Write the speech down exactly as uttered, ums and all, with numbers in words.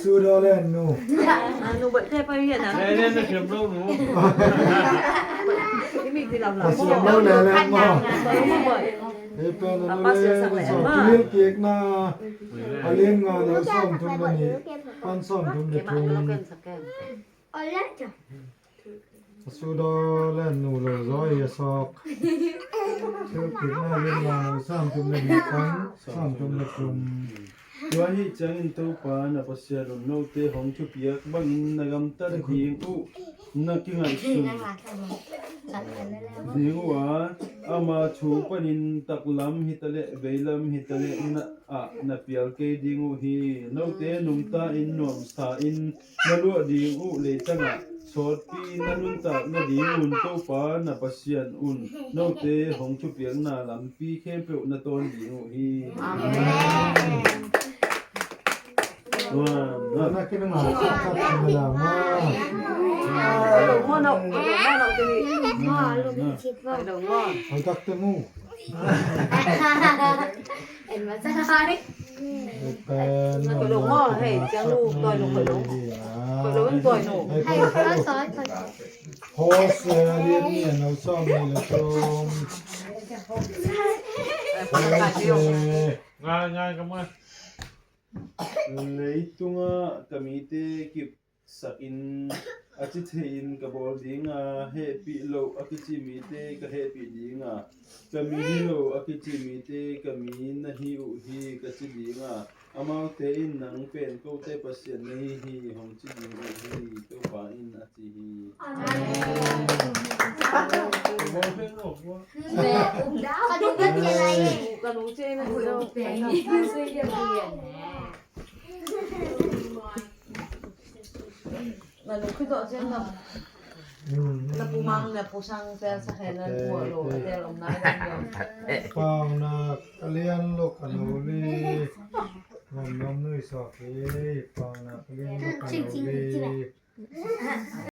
Su daw len nu. Ah, nu baih te pa hian ah. Len len na siam lo nu. Imi ti lam lam. A siam lo le le maw. Baih maw baih. Hei pen a nu le nu zawh thilhilhkikna a lian nga neu sawmthum le nih pan sawmthum le thum. A su daw le nu lo zaw hi a sawk. Thilhilhkikna a lian nga neu sawmthum le nih pan sawmthum le thum. Tua ahih ciangin Topa na Pasian un note hong thupiak bangin na gamtat ding uh na kingaihsun ding uh a, ama thu panin taklam hitaleh veilam hitaleh na ah na pial kei ding uh hi. Note nungta in nuamsa in na luah ding uh leitangah sawtpi na nuntak nadingun Topa na Pasian un note hong thupiakna lampi khempeuh na tawn ding uh hi. Amen. Tuan, na kinunga sa sa sa na la ma. Ai dong maw, na, ai dong maw, na, ai dong maw. Ai dong maw. Ai tak te mu. En ma sa hari. Pen na ko lo mo, hei, ciang nu, toi nu ko lo. Ko lo, toi nu. Hei, ko lo. Hosea lian nih a neu sawm nih le thum. Hosea. Ngai, ngai, ka muan. Leitungah ka mite kip sakin a ci thei-in ka bawl dinga, hehpih loh a kici mite ka hehpih dinga, ka mi hi lo a kici mite ka mi na hi uh hi ka ci dinga, amaute in nang pen kote Pasian na hi hi hong ci ding uh hi, Topa in a ci hi. Amen. Ka nu ka ci lai. Ka nu ci na hi lo. Na nu khi to ciang na. Na pu mang na pu sang tel sa hen na pu lo tel om na. Paunak a lian lok a lo li. Ngam ngam nui sawk hi. Paunak a lian lok a lo li.